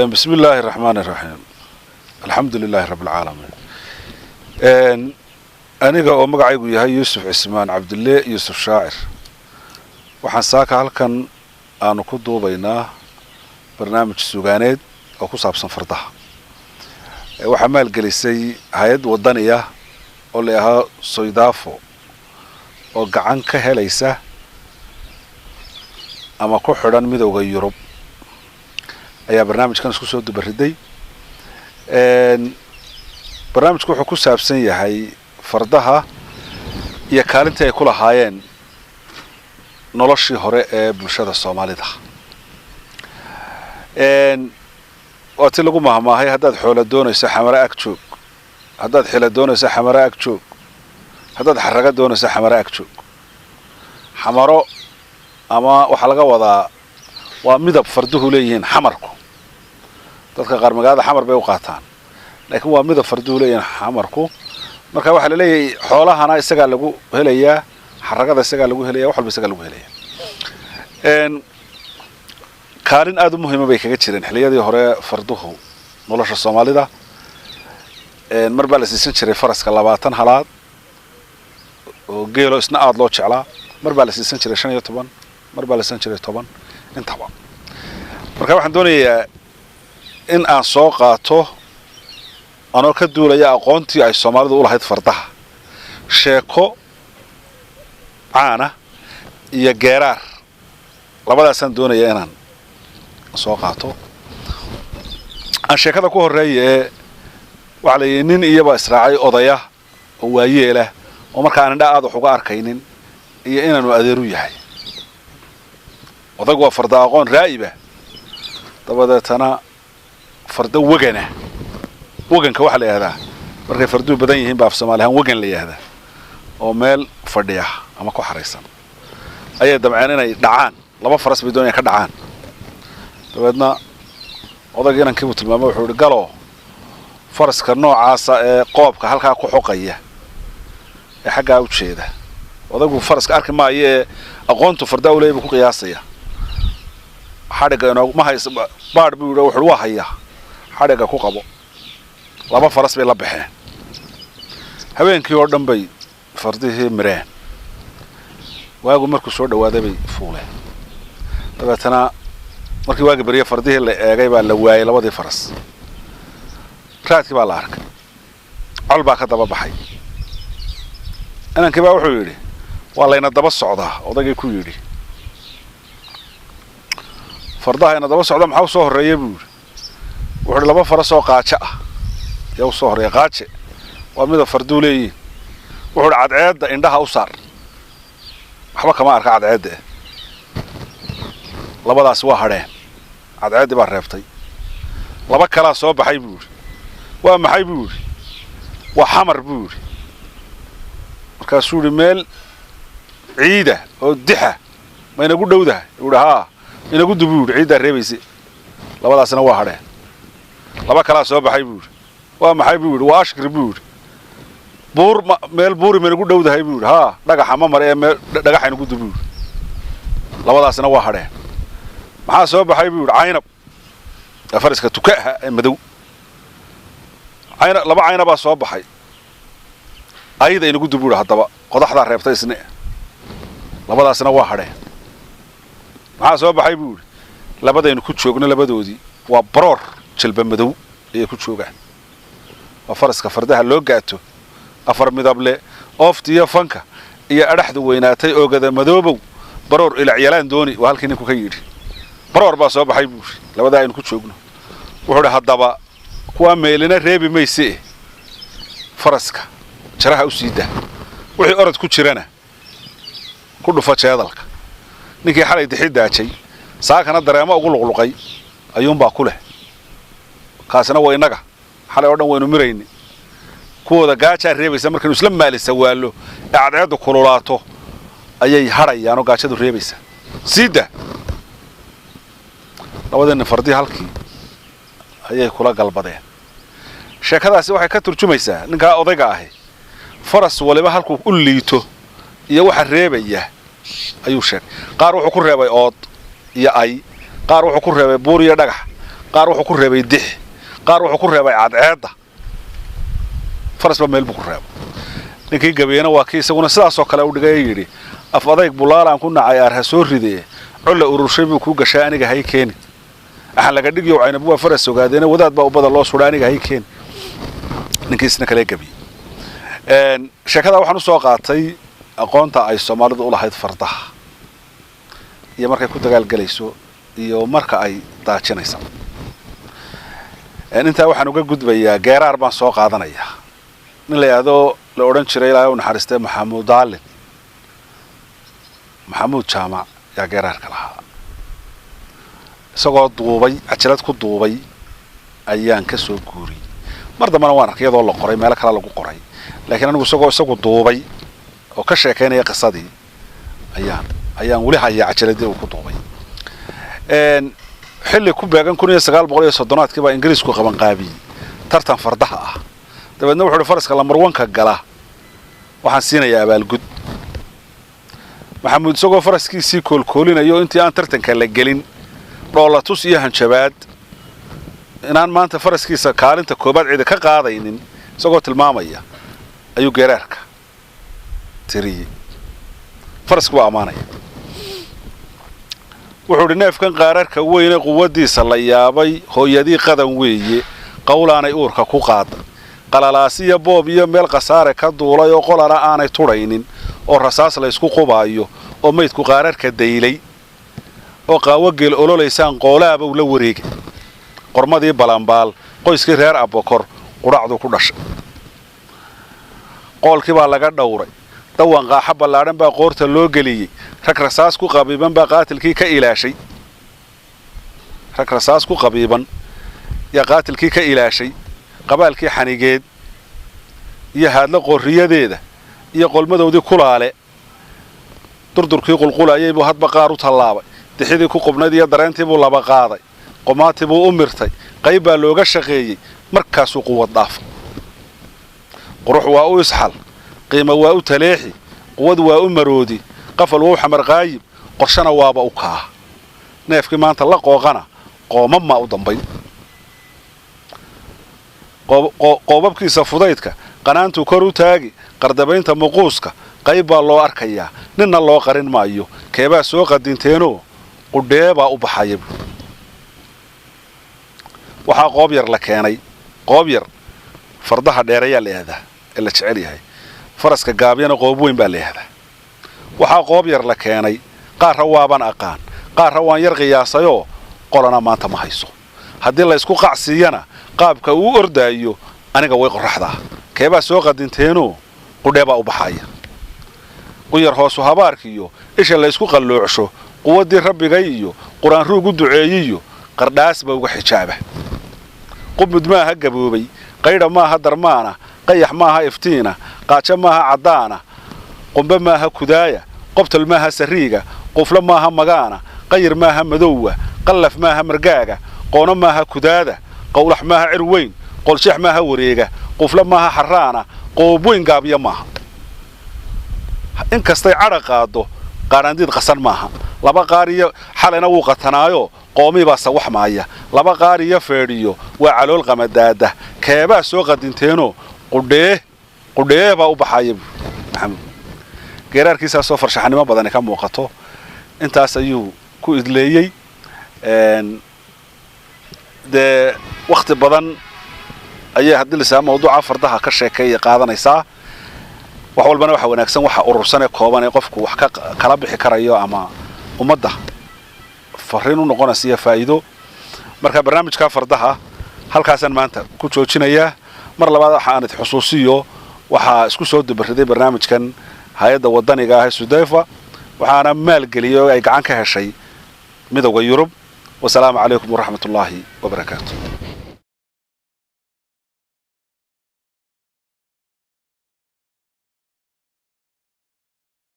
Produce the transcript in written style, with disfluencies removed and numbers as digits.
Bismi illaahi raxmaani raxiim, alxamdu lilaahi rabbi alcaalamiin. Aniga oo magacaygu yahay Yuusuf Cismaan Cabdille, Yuusuf Shaacir, waxaan saaka halkan aanu ku duubaynaa barnaamij sugaaneed oo ku saabsan fardaha. Waxaa maalgelisay hay-ad wadaniya oo la ahaa Soydafo, oo gacan ka helaysa ama ku xidhan Midowda Yurub, ayaa barnaamijkan isku soo dubariday. Barnaamijku wuxuu ku saabsan yahay fardaha iyo kaalintii ay ku lahaayeen noloshii hore ee bulshada Soomaalida. Waa ti lagu mahmaahay: haddaad xoola doonayso, xamare ag joog; haddaad xila doonayso, xamare ag joog; haddaad xaraga doonayso, xamare ag joog. Xamaro ama waxaa laga wadaa waa midab farduhu leeyihiin. Xamarku dadka qaar magaalada Xamar bay u qaataan, laakiin waa midab farduhu leeyihiin xamarku. Marka waxaa la leeyahay xoolahana isagaa lagu helayaa, xaragada isagaa lagu helaya, wax walba isagaa lagu helaya. Kaalin aada u muhiima bay kaga jireen xilliyadii hore farduhu nolosha Soomaalida. Mar baa la siisan jiray faraska 20 halaad oo geelo, isna aada loo jeclaa. Mar baa la siisan jiray 15, mar baa la siisan jiray 10, intaba. Marka waxaan doonayaa in aan soo qaato, anoo ka duulaya aqoontii ay Soomaalidu u lahayd fardaha, sheeko caana iyo geeraar. Labadaasaan doonaya inaan soo qaato. Aan sheekada ku horreeya ee waxaa la yidhi nin iyaba israacay odaya oo waayeelah, oo markaa aan indha aada wax uga arkaynin, iyo inaanu adeeru yahay. Odaygu waa farda aqoon raa'iba. Dabadeetana fardo wegana, weganka waxaa la yidhahdaa markay farduhu badan yihiin baa af Soomaali ahaan wegan la yidhahdaa, oo meel fadhiya ama ku xaraysan ayay damceen inay dhacaan. Laba faras bay doonayaan ka dhacaan. Dabeedna odayga inankii buu tilmaamay. Wuxuu yidhi: "Galo faraska noocaasa ee qoobka halkaa ku xoqaya ee xaggaa u jeeda." Odaygu faraska arki maayo ee aqoontu fardaa u leeyay buu ku qiyaasaya. "Xadhigga inoo ma haysa baadh?" buu yidhi. Wuxuu: "Waa hayaa, xadhigga ku qabo." Laba faras bay la baxeen. Habeenkii oo dhan bay fardihii mireen. Waagu markuu soo dhawaaday bay fuuleen. Dabeetana markii waagi barye fardihii la eegay baa la waayay labadii faras. Raadkii baa la arkay, col baa ka daba baxay. Inankii baa wuxuu yidhi: "Waa layna daba socdaa." Odaygii ku yidhi: "Fardaha ina daba socda maxaa usoo horreeya?" buu yidhi. Wuxuu yidhi: "Laba faras oo qaajo ah yaa usoo horreeya." Qaaje waa mida farduu leeyihin. Wuxuu yidhi: "Cadceedda indhaha u saar, waxba kama arka cadceedda." Eh, labadaasi waa hadheen, cadceeddii baa reebtay. "Laba kalaa soo baxay," buu yidhi. "Waa maxay?" buu yidhi. "Waa xamar," buu yidhi. Markaasuu yidhi: "Meel ciida oo dixa ma inagu dhowdahay?" Uu yidhi: "Haa, inagu du," buu yidhi, "ciiddaa reebayse." Labadaasina waa hadheen. "Laba kalaa soo baxay," buu yidhi. "Waa maxay?" buu yidhi. "Waa ashkir," buu yidhi. "Buur ma meel buuri ma inagu dhowdahay?" buu yidhi. "Haa, dhagaxa ma mare ee meel dhagaxa inagu du," buu yidhi. Labadaasina waa hadheen. "Maxaa soo baxay?" buu yidhi. "Caynab, ee faraska tukaha ee madow, cayna, laba cayna baa soo baxay. Ayada inagu du," buu yidhi. "Haddaba qodaxdaa reebtay isne." Labadaasina waa hadheen. "Maxaa soo baxay?" buu yidhi. "Labadaynu ku joogno labadoodii waa baroor jilba madow ayay ku joogaan. Waa faraska fardaha loo gaato, afar midable, oofta iyo fanka iyo adhaxdu weynaatay, oogada madoobow, baroor ilacyalaan dooni." Waa halkii ninku ka yidhi. "Baroor baa soo baxay," buu yidhi, "labadaa aynu ku joogno." Wuxuu idhi: "Haddaba kuwaa meelina reebi mayse, faraska jaraha u sii daa, wixii orod ku jirana ku dhufa jeedalka. Ninkii xalay dixi daajay, saakana dareemo ugu luqluqay ayuunbaa ku leh. Kaasina waa innaga. Xalay oo dhan waynu mirayni. Kuwooda gaajaa reebaysa. Markaynu isla maalisa waallo ee cadceeddu kululaato ayay hadhayaan oo gaajadu reebaysa. Sii daa." Labadii nin fardii halkii ayay kula galbadeen. Sheekadaasi waxay ka turjumaysaa ninkaa odayga ahi faras waliba halkuu u liito iyo waxa reebaya ayuu sheegay. Qaar wuxuu ku reebay ood iyo ay, qaar wuxuu ku reebay buur iyo dhagax. Qaar wuxuu ku reebay dix, qaar wuxuu ku reebay cadceedda, farasba meel buu ku reebay. Ninkii gabeena waa kii isaguna sidaasoo kale u dhigay, yidhi: "Af adayg bulaalaan ku nacay, aar ha soo ridee, colla ururshay buu kuu gashaa, aniga hay keeni. Axan laga dhigyo Caynab waa faras ogaadeena, wadaad baa ubada loo sudha, aniga hay keeni." Ninkiisna kale gabiyey. Sheekada waxaan usoo qaatay aqoonta ay Soomaalidu u lahayd fardaha iyo markay ku dagaalgelayso iyo marka ay daajinaysa. Intaa waxaan uga gudbayaa geeraar baan soo qaadanayaa. Nin la yidhaahdo, la odhan jiray, Ilaahay u naxariistay, Maxamuud Daalin Maxamuud Jaamac yaa geeraarka lahaa. Isagoo duubay, cajalad ku duubay ayaan ka soo guuriyey. Mar dambena waan arkay iyadoo la qoray, meelo kale lagu qoray, laakiin anigu isagoo isagu duubay oo ka sheekaynaya qisadii ayaan weli hayaa cajaladii uu ku duubay. Xilli ku beegan 1930-aadkii baa Ingiriisku qabanqaabiyey tartan fardaha ah. Dabeedna wuxu uhi: "Faraska lambar wanka gala waxaan siinayaa abaalgud." Maxamuud isagoo faraskiisii koolkoolinayo, intii aan tartanka la gelin, dhoolatus iyo hanjabaad inaan maanta faraskiisa kaalinta koobaad cidi ka qaadaynin isagoo tilmaamaya, ayuu geeraarka tiriyey. Farasku waa ammaanaya. Wuxuu idhi: "Neefkan qaararka weyne quwaddiisa la yaabay, hooyadii qadan weeye, qowlaanay uurka ku qaaday, qalalaasiya boob iyo meel khasaare ka duulay oo qolana aanay tudhaynin, oo rasaas laysku qubaayo, oo maydku qaararka daylay, oo qaawogeel ololaysaan qoolaabow la wareegay. Qormadii Balambaal, qoyskii reer Abokor, qudhacduu ku dhashay. Qoolkii baa laga dhowray, dawan qaaxa ballaadhan baa qoorta loo geliyey. Rag rasaas ku qabiiban baa qaatilkii ka ilaashay, rag rasaas ku qabiiban yaa qaatilkii ka ilaashay. Qabaalkii xanigeed iyo haadla qoorriyadeeda iyo qolmadoodii kulaale, durdurkii qulqulayay buu hadba qaar u tallaabay. Dixidii ku qubnayd iyo dareentii buu laba qaaday, qomaatii buu u mirtay, qayb baa looga shaqeeyey, markaasuu quwad dhaafay. Qurux waa u isxal, qiimo waa u taleexi, quwad waa u maroodi, qafal wou xamarqaayib, qorshana waaba u kaa. Neefkii maanta la qooqana qoomam maa u dambayn. Qoobabkiisa fudaydka qanaantuu kor u taagi, qardabaynta muquuska qayb baa loo arkayaa, ninna loo qarin maayo. Keebaa soo qadinteenoo qudheebaa u baxaya buu. Waxaa qoob yar la keenay." Qoob yar fardaha dheerayaa la yihahdaa ee la jecel yahay, faraska gaabyana qoob weyn baa la yihahdaa. "Waxaa qoob yar la keenay, qaarra waaban aqaan, qaarra waan yar qiyaasayoo, qolana maanta ma hayso. Haddii la isku qacsiiyana qaabka uu ordaayo aniga way qorraxdaa. Keebaa soo qadinteenoo qudheebaa u baxaya. Quyar hoosu habaarkiiyo isha la isku qalloocsho, quwaddii rabbigay iyo qur-aan ruugu duceeyiyo qardhaas ba uga xijaaba. Qubmud maaha gaboobay, qaydha maaha darmaana, qayax maaha iftiina, qaajo maaha caddaana, qumbe maaha kudaaya, qobtal maaha sariiga, quflo maaha magaana, qayir maaha madowwa, qallaf maaha margaaga, qoono maaha kudaada, qowlax maaha cir weyn, qolsheex maaha wareega, quflo maaha xarraana, qoob weyn gaabya maaha. Inkastay cadha qaaddo, qaadhaandiid qasan maaha. Laba qaar iyo xalayna wuu qatanaayo, qoomii baa sawaxmaaya. Laba qaar iyo feedhiyo waa calool qamadaada. Keebaa soo qadinteenoo qudhee qudhee baa u baxaya buu." Maxamuud geeraarkiisaasoo farshaxanimo badani ka muuqato intaas ayuu ku idleeyey. Dee wakhti badan ayay haddii lisaa mawduuca fardaha ka sheekeeya qaadanaysaa. Wax walbana waxa wanaagsan waxa urursan ee kooban ee qofku wax ka kala bixi karayo ama ummadda fariin u noqonaysa iyo faa'iido. Marka barnaamijka fardaha halkaasaan maanta ku joojinayaa. Mar labaad waxa aan xusuusiyo, waxaa isku soo dubariday barnaamijkan hay-adda wadaniga ah ee Sudayfa, waxaana maalgeliyay oo ay gacan ka heshay Midowda Yurub. Wasalaamu calaykum waraxmatullaahi wabarakaatu.